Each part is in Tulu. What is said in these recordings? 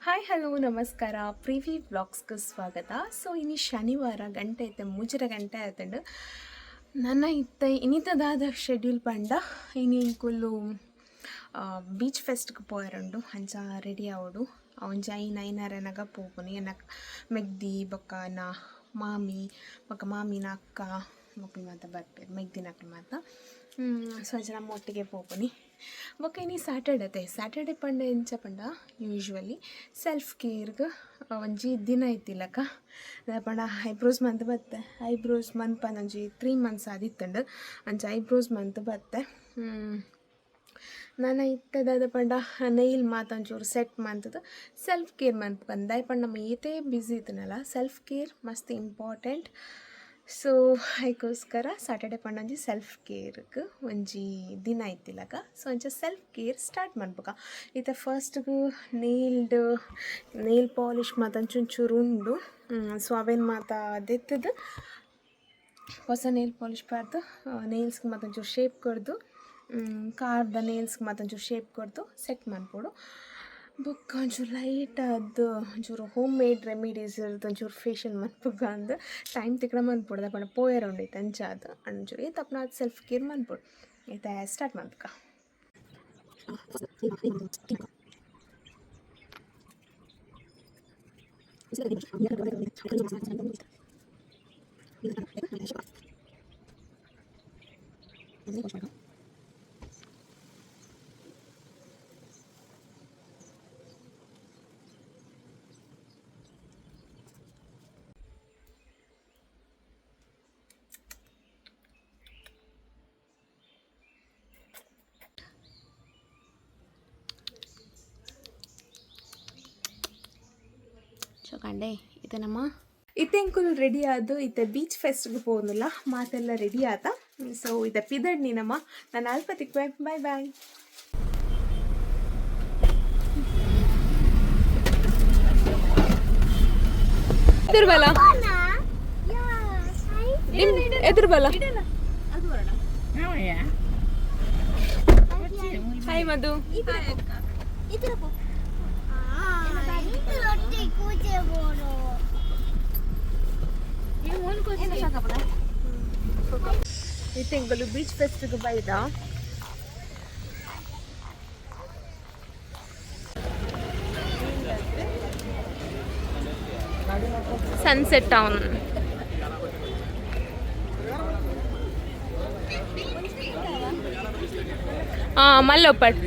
ಹಾಯ್, ಹಲೋ, ನಮಸ್ಕಾರ. ಪ್ರಿವಿ ವ್ಲಾಗ್ಸ್ಗೆ ಸ್ವಾಗತ. ಸೊ ಇನಿ ಶನಿವಾರ, ಗಂಟೆ ಐತೆ 3:30 ಗಂಟೆ ಆಯ್ತಂಡು. ನನ್ನ ಇತ್ತ ಇನಿತದಾದ ಶೆಡ್ಯೂಲ್ ಪಂಡ, ಇನಿ ಎಂಕುಲು ಬೀಚ್ ಫೆಸ್ಟ್ಗೆ ಪೋಯರುಂಡು. ಅಂಚ ರೆಡಿ ಆವೊಡು. ಒಂಜಿ ಐನ್ ಐನರೆನಗ ಪೋಪುನಿ. ಎನ್ನ ಮೆಗ್ದಿ ಬೊಕ್ಕ ನಾ ಮಾಮಿ ಬೊಕ್ಕ ಮಾಮಿನ ಅಕ್ಕ ಮೊಕ್ಲು ಮಾತ ಬರ್ಪೆರ್, ಮೆಗ್ದಿನಕ್ಲು ಮಾತ. ಸೊ ಅಂಚ ನಮ್ಮ ಒಟ್ಟಿಗೆ ಪೋಪುನಿ. ಬೊಕ್ಕ ಇನಿ ಸ್ಯಾಟರ್ಡೆ ಅತ್ತೆ. ಸ್ಯಾಟರ್ಡೆ ಪಂಡ ಎಂಚ ಪಂಡ, ಯೂಶ್ವಲಿ ಸೆಲ್ಫ್ ಕೇರ್ಗ್ ಒಂಜಿ ದಿನ ಇತ್ತಿಲಕ. ದಾದ ಪಂಡ, ಐಬ್ರೋಸ್ ಮಂತ್ ಬತ್ತೆ. ಐಬ್ರೋಸ್ ಮನ್ಪಂದು ಒಂಜಿ 3 ಮಂತ್ಸ್ ಆದಿತ್ತುಂಡು. ಅಂಚ ಐಬ್ರೋಸ್ ಮಂತ್ ಬತ್ತೆ. ನನ ಇತ್ತೆ ದಾದ ಪಂಡ, ನೈಲ್ ಮಾತ ಒಂಚೂರು ಸೆಟ್ ಮಂತುದು ಸೆಲ್ಫ್ ಕೇರ್ ಮನ್ಪುಗ. ದಾಯೆ ಪಂಡ, ನಮ ಏತೇ ಬ್ಯುಸಿ ಇತ್ತುಂಡಲ ಸೆಲ್ಫ್ ಕೇರ್ ಮಸ್ತ್ ಇಂಪಾರ್ಟೆಂಟ್. ಸೊ ಐಕೋಸ್ಕರ ಸ್ಯಾಟರ್ಡೆ ಪಂಡ ಒಂಜಿ ಸೆಲ್ಫ್ ಕೇರ್ಗ್ ಒಂಜಿ ದಿನ ಇತ್ತಿಲಕ. ಸೊ ಅಂಚ ಸೆಲ್ಫ್ ಕೇರ್ ಸ್ಟಾರ್ಟ್ ಮನ್ಪುಗ. ಇತ್ತೆ ಫಸ್ಟ್ಗ್ ನೇಲ್ಡ್ ನೇಲ್ ಪಾಲಿಶ್ ಮಾತ ಒಂಚೂರು ಉಂಡು. ಸೊ ಅವೇನು ಮಾತ ದೆತ್ತುದು, ಹೊಸ ನೇಲ್ ಪಾಲಿಶ್ ಪಾಡ್ದು, ನೇಲ್ಸ್ಗೆ ಮಾತ ಒಂಚೂರು ಶೇಪ್ ಕೊರ್ದು, ಕಾರ್ದ ನೇಲ್ಸ್ಗೆ ಮಾತ ಒಂಚೂರು ಶೇಪ್ ಕೊರ್ದು ಸೆಟ್ ಮನ್ಪೊಡು. ಬೊಕ್ಕ ಒಂಚೂರು ಲೈಟ್ ಆದ್ ಒಂಚೂರು ಹೋಮ್ ಮೇಡ್ ರೆಮಿಡೀಸ್ ಒಂಚೂರು ಫೇಶಿಯಲ್ ಮನ್ಪುಗ ಅಂದ್. ಟೈಮ್ ತಿಕ್ಕಡ ಮನ್ಪೊಡು, ದಾದ ಪಂಡ ಪೋಯೆರೆ ಉಂಡು ಇತ್ತೆ. ಅಂಚಾದ್ ಒಂಚೂರು ಏತ್ ಆಪುನ ಸೆಲ್ಫ್ ಕೇರ್ ಮನ್ಪೊಡು. ಇತ್ತೆ ಸ್ಟಾರ್ಟ್ ಮನ್ಪುಗ. ಚೊಕಂಡೆ ಇತ್ತೆ ನಮ್ಮ ಇತ್ತೆ ಎಂಕುಲು ರೆಡಿ ಆದ್ ಇತ್ತೆ ಬೀಚ್ ಫೆಸ್ಟ್ಗೆ ಪೋವೊಂದುಲ್ಲ. ಮಾತೆಲ್ಲ ರೆಡಿ ಆತ. ಸೊ ಇತ್ತೆ ಪಿದಡ್ನಿ ನಮ್ಮ. ನಾನು ಅಲ್ಪ ತಿಕ್ವೆ. Boy boy. ಎದುರು ಎದುರು ಬಲ. ಹಾಯ್ ಮಧು. ಈ ತಿಂಗಳು ಬೀಚ್ ಫೆಸ್ಟ್ಗೆ ಬೈದ. Sunset town. ಹಾಂ, ಮಲ್ಲೊಪ್ಪಟ್.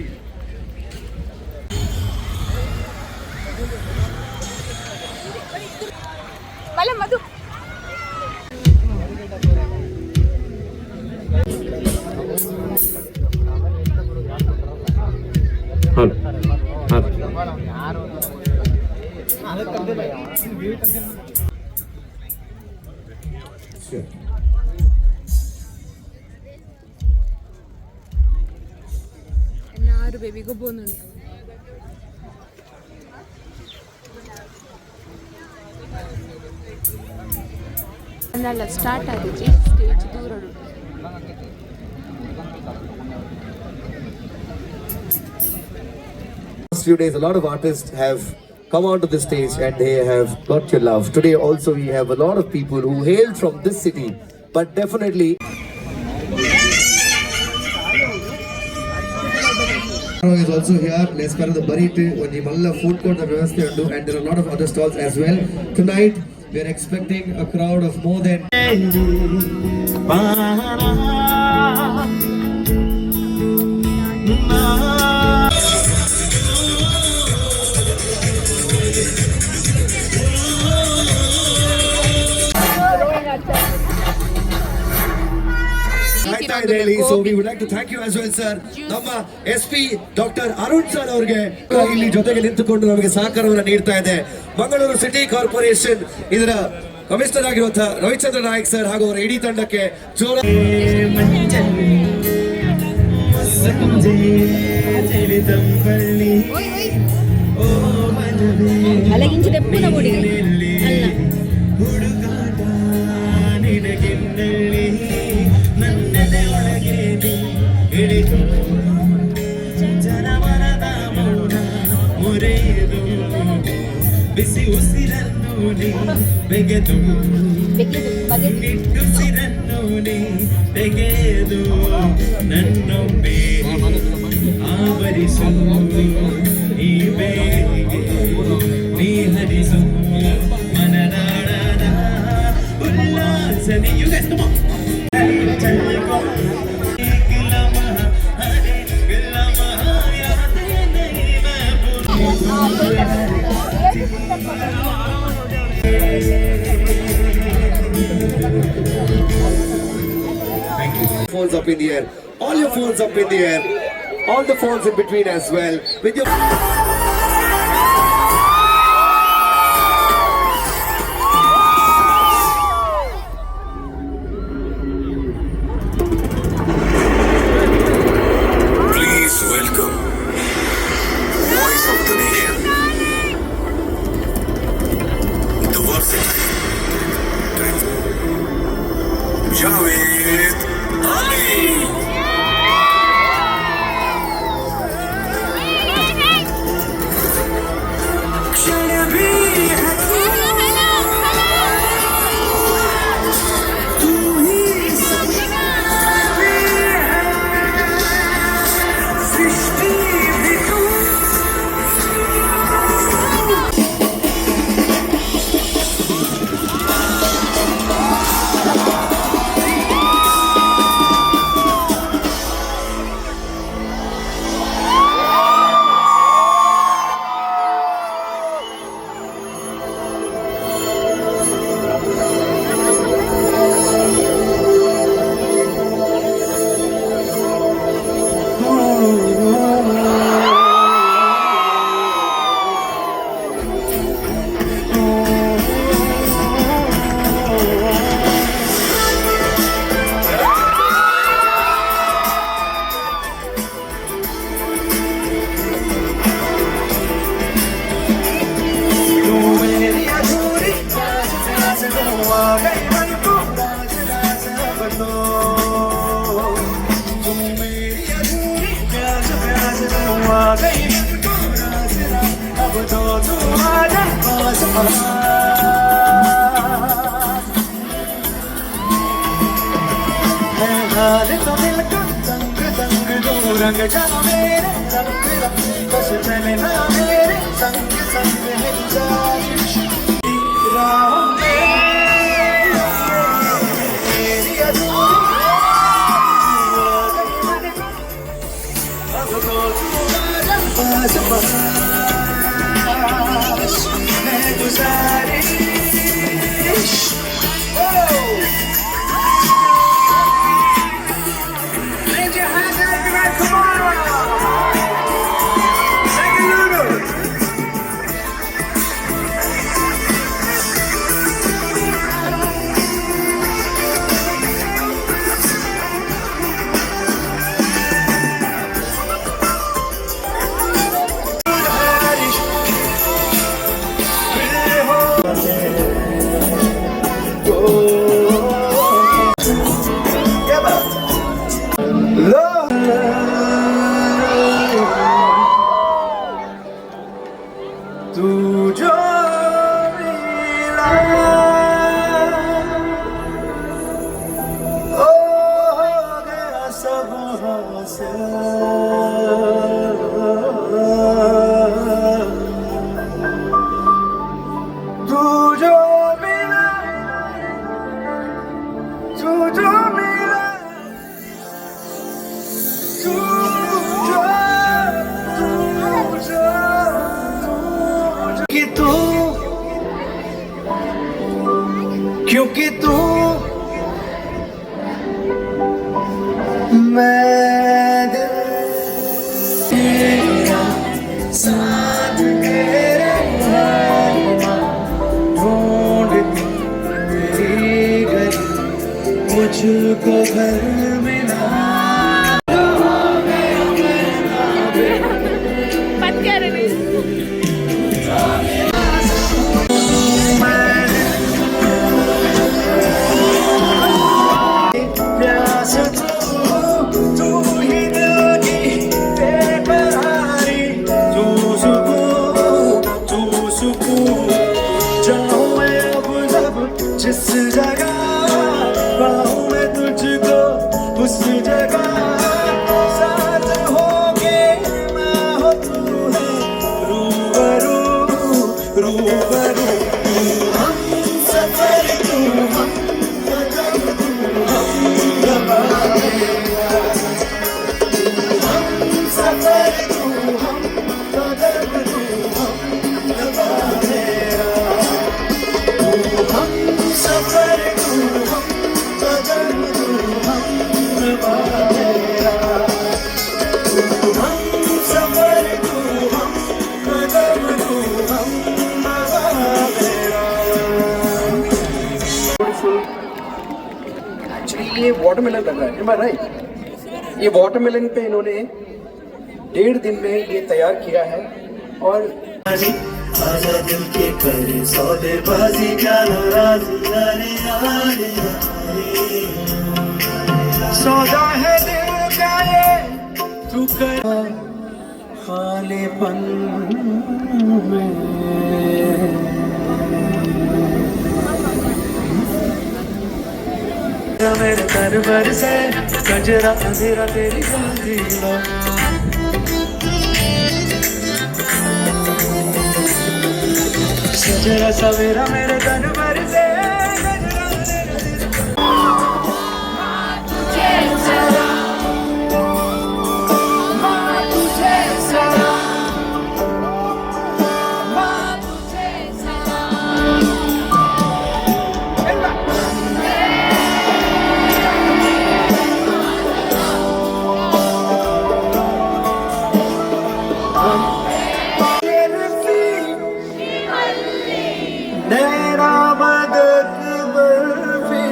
ಮಲ್ಲ ಮಧು. ಹೌದು ಹೌದು. ಆರು ಬೇಬಿ ಗೊಬ್ಬೊಂದುಂಟು. ಅನ್ನಲ್ಲ ಸ್ಟಾರ್ಟ್ ಆದಿಜಿ. ಸ್ಟೇಜ್ ದೂರಡು. Last few days, a lot of artists have come onto the stage and they have got your love. Today also we have a lot of people who hail from this city, but definitely is also here. Let's the Barit, ಒಂಜಿ ಮಲ್ಲ ಫುಡ್ ಕೋರ್ಟ್ ವ್ಯವಸ್ಥೆ ಉಂಟು and there are a lot of other stalls as well. Tonight we are expecting a crowd of more than ಕಾಯ್ತಾ ಇದೆ ಹೇಳಿ. So we would like to thank you as well, sir. ನಮ್ಮ S P doctor Arun sir ಅವರಿಗೆ, ಇಲ್ಲಿ ಜೊತೆಗೆ ನಿಂತುಕೊಂಡು ನಮಗೆ ಸಹಕಾರವನ್ನು ನೀಡ್ತಾ ಇದೆ. ಮಂಗಳೂರು ಸಿಟಿ ಕಾರ್ಪೊರೇಷನ್ ಇದರ ಕಮಿಷನರ್ ಆಗಿರುವಂತಹ ರವಿಚಂದ್ರ ನಾಯಕ್ ಸರ್ ಹಾಗೂ ಅವರ ಇಡೀ ತಂಡಕ್ಕೆ ಜೋರ ಅಲಗಿಂಚಿ ತೆಪ್ಪುನ ಗುಡಿಗೆ ಅಲ್ಲ. ಹುಡುಗಾಟ ನಿನಗೆನ್ನಲ್ಲಿ ನನ್ನೆದೆ ಒಳಗೆ ನೀ ಇಳಿದು ಜನಮನದ ಮೌನ ಮುರಿದು. ಬಿಸಿ ಉಸಿರನ್ನು ನೀ ಬೆಗೆದು, ನಿಟ್ಟುಸಿರನ್ನು ನೀ ತೆಗೆದು, ನನ್ನೊಂಬೆ ಆವರಿಸು, ಈ ಬೇರಿಗೆ ನೀ ಹರಿಸು, ಮನದಾಳದ ಉಲ್ಲಾಸನೆ. You guys, come on. चल को एक लम्हा, हर एक लम्हा यादें नहीं मैं भूलूं। Phones up in the air. All your phones up in the air. All the phones in between as well. With your Please welcome Voice of the Nation, the versatile Javed Ali. क्षण भी है तू ही, भी है सृष्टि भी तू। तू मेरी अधूरी प्यास, प्यास तू आ गई मन को राज राज अब तो। तू मेरी अधूरी प्यास, प्यास तू आ गई मन को राज राज अब तो। तू आ जा पास पास। है हाल तो दिल का तंग तंग, दो रंग जा मेरे रंग रंग, बस चले ना मेरे संग संग, है गुजारिश राहों में मेरी अधूरी आ गई मन को, अब तो तू आ जा पास पास, है गुजारिश। Oh! Raise your hands, everyone, come on! Bengaluru! क्या बात? लो, तू जो मिला, ओ हो गया सब हासिल। तू जो मिला, तू जो मिला, तू जो, तू जो, तू जो कि तू, क्योंकि तू मैं दिल तेरा साथ तेरे ढूंढती तेरी गली, मुझको घर मिला। ಪತ್ಕಾರನೇ. प्यास तू, तू ही दिल की बेकरारी, तू सुकून, तू सुकून जाऊं मैं अब जब जिस जगह पाऊं मैं तुझको उस जगह साथ होके मैं हो तू है रूबरू रूबरू तू हम सफर तू हम कदम तू हम गवा मेरा हम सफर तू हम कदम तू हम गवा मेरा तू हम सफर तू हम कदम तू हम गवा मेरा तू हम सफर तू हम कदम तू हम गवा मेरा। ब्यूटीफुल। एक्चुअली ये वाटरमेलन लग रहा है, am I right? ये वाटरमेलन पे इन्होंने 1.5 दिन में ये तैयार किया है और आजा दिल के करे सौदेबाजी क्या नाराजी अरे यारे सौदा है दिल का ये तू कर खालीपन में। मेरे तन पर से कजरा अंधेरा तेरी गोदी। सजरा सवेरा मेरे तन पर से कजरा अंधेरा तेरी। नैना मदद बर्फी।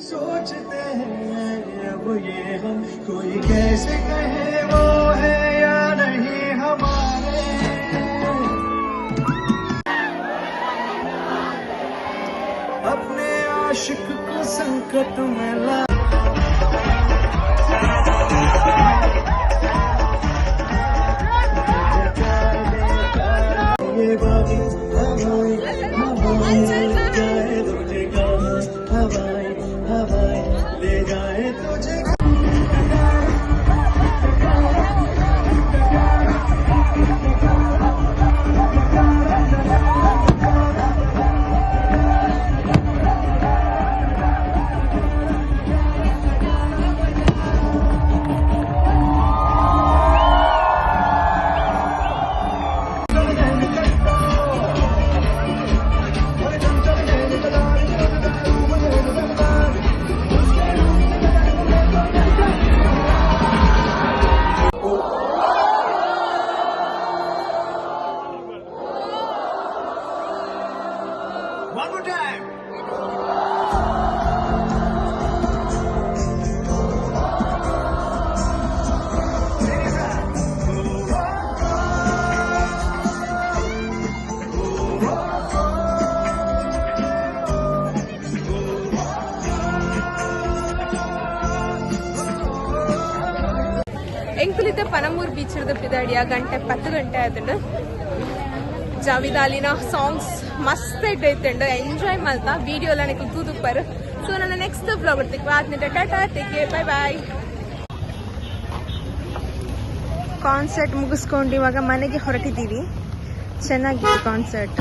सोचते हैं अब ये हम कोई कैसे कहे वो है या नहीं हमारे। अपने आशिक को संकट में ला। ये बागी हवाएं हवाएं जाए तुझे कहाँ, हवाएं हवाएं ले जाए तुझे। One more time. ಎಂಕುಲಿದ್ದ ಪನಂಬೂರ್ ಬೀಚ್ ಪಿದಾಡಿಯ ಗಂಟೆ 10 ಗಂಟೆ ಆಯ್ತುಂಡು. ಜಾವಿದಾಲಿನ ಸಾಂಗ್ಸ್ ಮಸ್ತ್ ಐತುಂಡು, ಎಂಜಾಯ್ ಮಲ್ತ ವಿಡಿಯೋ ಎಲ್ಲ ತೂದುಪ್ಪರು. ಸೊ ನನ್ನ ನೆಕ್ಸ್ಟ್ ವ್ಲಾಗ್ ಇರ್ತಿಕ್ವ ಆತ್ನಿಟ tata, take care, bye bye. Concert ಮುಗಿಸ್ಕೊಂಡು ಇವಾಗ ಮನೆಗೆ ಹೊರಟಿದ್ದೀವಿ. ಚೆನ್ನಾಗಿತ್ತು ಕಾನ್ಸರ್ಟ್.